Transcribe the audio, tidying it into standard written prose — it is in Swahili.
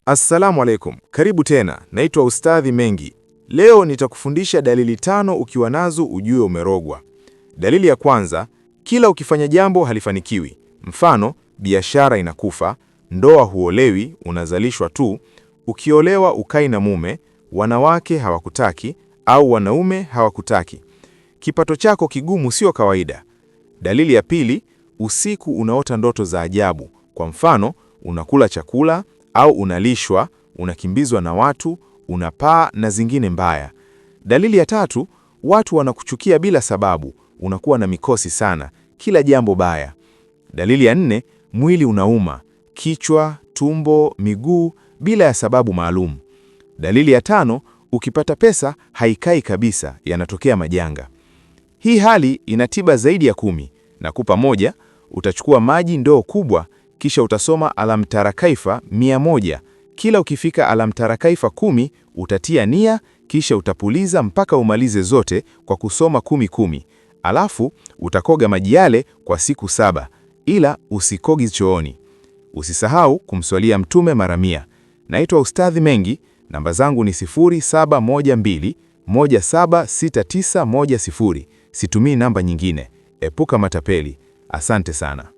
Assalamu alaikum, karibu tena. Naitwa Ustadhi Mengi. Leo nitakufundisha dalili 5 ukiwa nazo ujue umerogwa. Dalili ya kwanza, kila ukifanya jambo halifanikiwi. Mfano, biashara inakufa, ndoa huolewi, unazalishwa tu, ukiolewa ukai na mume, wanawake hawakutaki au wanaume hawakutaki. Kipato chako kigumu sio kawaida. Dalili ya pili, usiku unaota ndoto za ajabu. Kwa mfano, unakula chakula au unalishwa, unakimbizwa na watu, unapaa na zingine mbaya. Dalili ya tatu, watu wanakuchukia bila sababu, unakuwa na mikosi sana, kila jambo baya. Dalili ya nne, mwili unauma, kichwa, tumbo, miguu bila ya sababu maalum. Dalili ya tano, ukipata pesa haikai kabisa, yanatokea majanga. Hii hali ina tiba zaidi ya 10. Nakupa moja, utachukua maji ndoo kubwa, kisha utasoma Alam Tara Kaifa 100. Kila ukifika Alam Tara Kaifa 10 utatia nia, kisha utapuliza mpaka umalize zote kwa kusoma 10 10. Alafu utakoga maji yale kwa siku 7, ila usikogi chooni. Usisahau kumswalia Mtume mara 100. Naitwa Ustadhi Mengi, namba zangu ni 0712 176910. Situmii namba nyingine. Epuka matapeli. Asante sana.